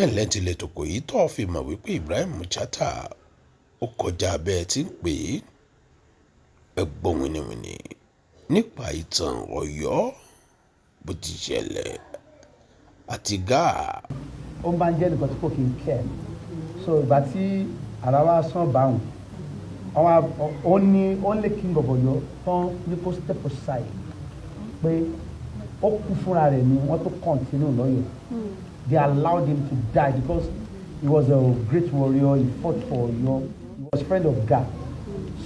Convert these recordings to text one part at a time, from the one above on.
Ẹ ǹlẹ́ tilẹ̀ tòkò yìí tó fi mọ̀ wípé Ibrahim Chatta ó kọjá bẹ́ẹ̀ tí ń pè é. Ẹ gbọ́ wìnìwìnì nípa ìtàn Ọ̀yọ́ bó ti ṣẹlẹ̀ àti Gáà. Ó máa ń jẹ́ nǹkan tí kò kí ń kẹ́. So ìgbà tí ara wa sàn báwọn, ó ní only king of Ọ̀yọ́ tán ní kó step aside pé ó kú fúnra rẹ̀ ni wọ́n tó continue lọ́yọ̀ọ́. They allowed him to die because he was a great warrior. He fought for Ọ̀yọ́. He was friend of Gaa.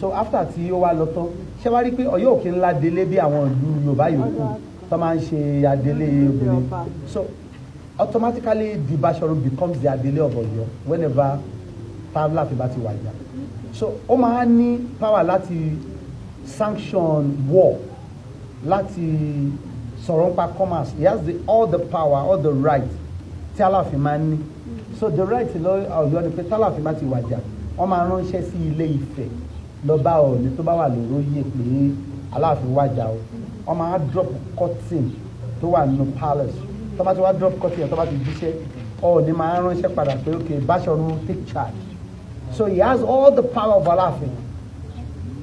So after tí ó wá lọ tán, ṣé wá rí pé Ọ̀yọ́ òkè ńlá délé bí àwọn ìlú Yorùbá yòókù tó máa ń ṣe adelé obìnrin. So automatically, the Bashorun becomes the adelé of Ọ̀yọ́ whenever Aláàfin bá ti wàjà. So ó máa ń ní power láti sanction war, láti sọ̀rọ̀ nípa commerce. He has all the power, all the right tí Aláàfin máa ń ní. So the right lọ Ọ̀yọ́ ni pé tÁláàfin bá ti wàjà, wọ́n máa ránṣẹ́ sí Ilé Ifẹ̀ lọ bá Ọọ̀ni tó bá wà lóróyè pé Aláàfin wàjà o. Wọ́n máa drop curtain tó wà nínú palace. Tó bá ti wá drop curtain yẹn, tó bá ti jíṣẹ́, Ọọ̀ni máa ránṣẹ́ padà pé, "Okay, Báṣọ̀run, take charge." So he has all the power of Aláàfin.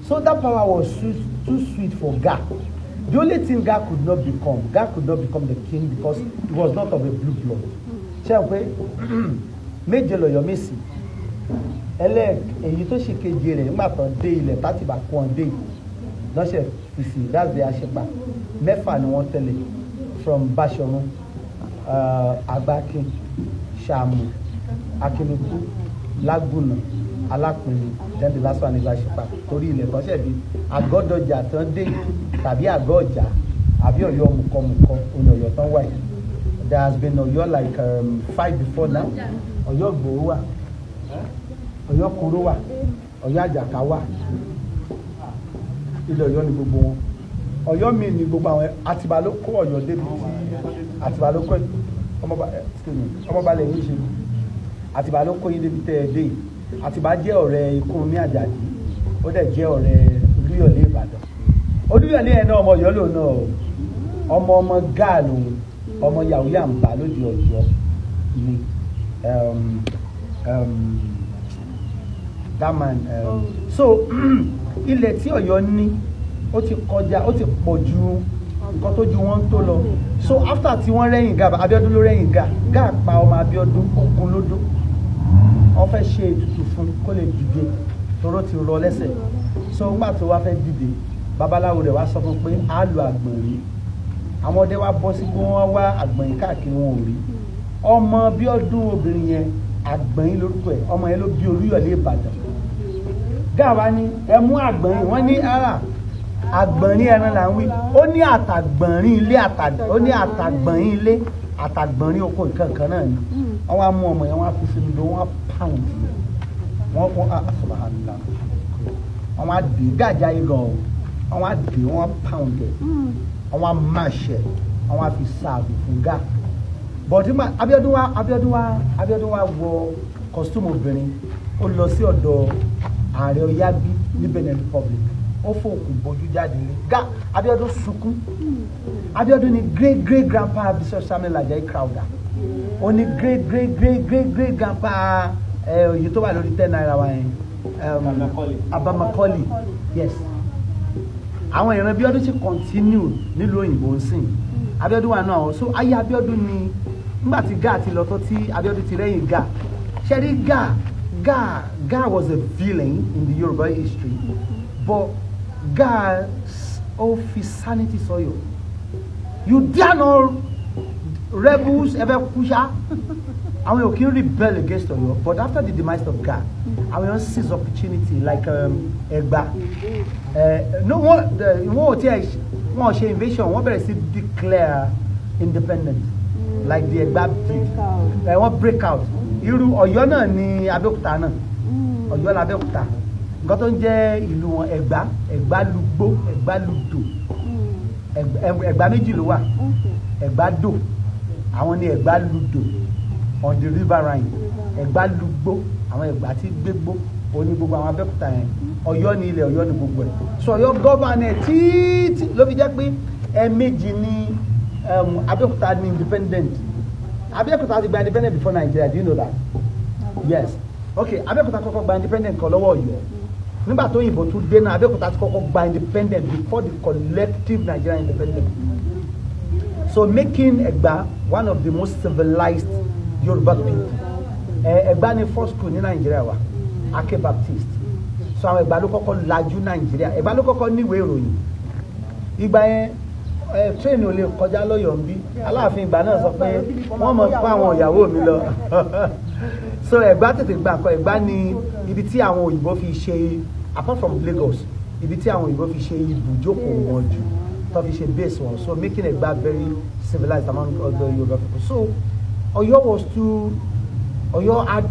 So that power was too sweet for Gaa. The only thing Gaa could not become, Gaa could not become the king because he was not of a blue blood. Ṣé o pé méje lọ̀yọ́ mèsì ẹlẹ́, èyí tó ṣe keje rẹ̀ nígbà tó dé ilẹ̀ tátìbà kún ọ dé lọ́sẹ̀ fìsì, that's the Aṣípa. Mẹ́fà ni wọ́n tẹ̀lé from Báṣọ̀run, Àgbákin, Ṣàmù, Akínníkú, Lágùnà, Alápinni. Then the last one is Aṣípa, torí ilẹ̀ kan ṣẹ̀ bí Àgọ́dọ̀jà tán dé tàbí Àgọ́ Ọ̀jà àbí Ọ̀yọ́ mùkọ́mùkọ́ òní Ọ̀yọ́ tán wáyé. There has been Ọ̀yọ́ like five before now. Ọ̀yọ́ Ìgbòho wà, Ọ̀yọ́ Koro wà, Ọ̀yọ́ Àjàká wà. Ilẹ̀ Ọ̀yọ́ ni gbogbo wọn. Ọ̀yọ́ mi ni gbogbo àwọn. Àtìbà ló kó Ọ̀yọ́ débi tí Àtìbà ló kó ọmọba, excuse me, ọmọba lẹ́yìn ṣe. Àtìbà ló kó yín débi tẹ́ ẹ dé yìí. Àtìbà jẹ́ ọ̀rẹ́ Ikúnmi Àjàdí, ó dẹ̀ jẹ́ ọ̀rẹ́ Olúyọ̀lé Ìbàdàn. Olúyọ̀lé yẹn náà, ọmọ Ọ̀yọ́ lòun náà o. Ọmọ ọmọ Gáà lòun, ọmọ Yahoo Yàmbá lóde Ọ̀yọ́ ni that man. So ilẹ̀ tí Ọ̀yọ́ ní, ó ti kọjá, ó ti pọ̀ ju nǹkan tó ju wọ́n tó lọ. So after tí wọ́n rẹ́yìn Gáà, Abíọ́dún ló rẹ́yìn Gáà. Gáà pa ọmọ Abíọ́dún, ogun lódó. Wọ́n fẹ́ ṣe ètùtù fún kó lè dìde toró ti rọ lẹ́sẹ̀. So nígbà tó wá fẹ́ dìde, babaláwo rẹ̀ wá sọ fún pé á lo àgbọ̀nrín. Àwọn ọdẹ wa bọ́ sí pé wọ́n wá àgbọ̀nrín káàkiri, wọn ò rí. Ọmọ Bíọ́dún obìnrin yẹn, Àgbọ̀nrín lórúkọ ẹ̀. Ọmọ yẹn ló bí Olúyọ̀lé Ìbàdàn. Gáà wá ní ẹ mú àgbọ̀nrín. Wọ́n ní ara àgbọ̀nrín ẹran là ń wí. Ó ní àtàgbọ̀nrín ilé, ó ní àtàgbọ̀nrín ilé, àtàgbọ̀nrín oko, nǹkan kan náà ni. Wọ́n wá mú ọmọ yẹn, wọ́n á fi sínú lọ, wọ́n á pound wọ́n wọ́n á subhanallah, wọ́n wá dé gàjà yìí gan o. Wọ́n wá dé, wọ́n pound ẹ̀, wọ́n wá mash ẹ̀, wọ́n wá fi sáàbù fún Gáà. But nígbà Abíọ́dún wá wọ costume obìnrin, ó lọ sí ọ̀dọ̀ ààrẹ Ọ̀yábí ní Benin Republic. Ó fòkùn bójú jáde ní Gáà. Abíọ́dún sunkún. Abíọ́dún ni great great grandpa Bishop Samuel Ajayi Crowther. Ó ní great great great great great grandpa ẹ òye tó wà lórí ₦10 wa yẹn, Herbert Macaulay. Yes, àwọn ìran Abíọ́dún sì continue nílùú òyìnbó ń sìn. Abíọ́dún wà náà. So ayé Abíọ́dún ni nígbà tí Gáà ti lọ tó, tí Abíọ́dún ti rẹ́yìn Gáà. Ṣẹ́rí Gáà, Gáà was a villain in the Yoruba history, but Gáà ó fi sanity sọyọ. You dare not rebels, ẹ fẹ́ kú ṣá. Àwọn yóò kí ń rebel against Ọ̀yọ́, but after the demise of Gáà, àwọn yóò seize opportunity like Ẹ̀gbá. No, wọ́n ò tiẹ̀ wọ́n ò ṣe invasion, wọ́n bẹ̀rẹ̀ sí declare independence like the Ẹ̀gbá did. Wọ́n break out. Irú Ọ̀yọ́ náà ní Abẹ́òkúta náà. Ọ̀yọ́ l'Abẹ́òkúta. Nǹkan tó ń jẹ́ ìlú wọn, Ẹ̀gbá, Ẹ̀gbá lugbó, Ẹ̀gbá ludò. Ẹ̀gbá méjì ló wà. Ẹ̀gbá dò, àwọn ní Ẹ̀gbá ludò on the riverine. Ẹ̀gbá lugbó, àwọn Ẹ̀gbá tí gbégbó òní gbogbo àwọn Abẹ́òkúta yẹn. Ọ̀yọ́ ní ilẹ̀ Ọ̀yọ́ ní gbogbo ẹ̀. So Ọ̀yọ́ govern títí ló fi jẹ́ pé ẹ̀ẹ̀mejì ní Abẹ́òkúta ní independent. Abẹ́òkúta ti gba independent before Nigeria. Do you know that? Yes. Okay, Abẹ́òkúta kọ́kọ́ gba independent kan lọ́wọ́ Ọ̀yọ́. Nígbà tó òyìnbó tún dé náà, Abẹ́òkúta ti kọ́kọ́ gba independent before the collective Nigerian independence. So making Ẹ̀gbá one of the most civilized Yoruba people. Ẹ̀gbá ni first school ní Nàìjíríà wa, Ake Baptist. So àwọn Ẹ̀gbá ló kọ́kọ́ lajú Nàìjíríà. Ẹ̀gbá ló kọ́kọ́ níwèé ìròyìn. Ìgbà yẹn, train ò lè kọjá lọ́yọ̀ọ́ ń bí. Aláàfin ìgbà náà sọ pé wọ́n mọ̀ fún àwọn ìyàwó mi lọ. So Ẹ̀gbá tètè gbà kọ. Ẹ̀gbá ni ibi tí àwọn òyìnbó fi ṣe, apart from Lagos, ibi tí àwọn òyìnbó fi ṣe ibùjókòó wọn jù, tó fi ṣe base wọn. So making Ẹ̀gbá very civilized among other Yoruba people. So Ọ̀yọ́ was too Ọ̀yọ́ had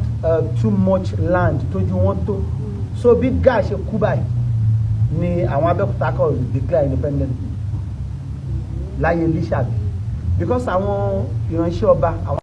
too much land tójú wọn tó. So bí Gáà ṣe kú báyìí ni àwọn Abẹ́òkúta kọ̀ declare independent láyé Lísàbí, because àwọn ìránṣẹ́ ọba àwọn.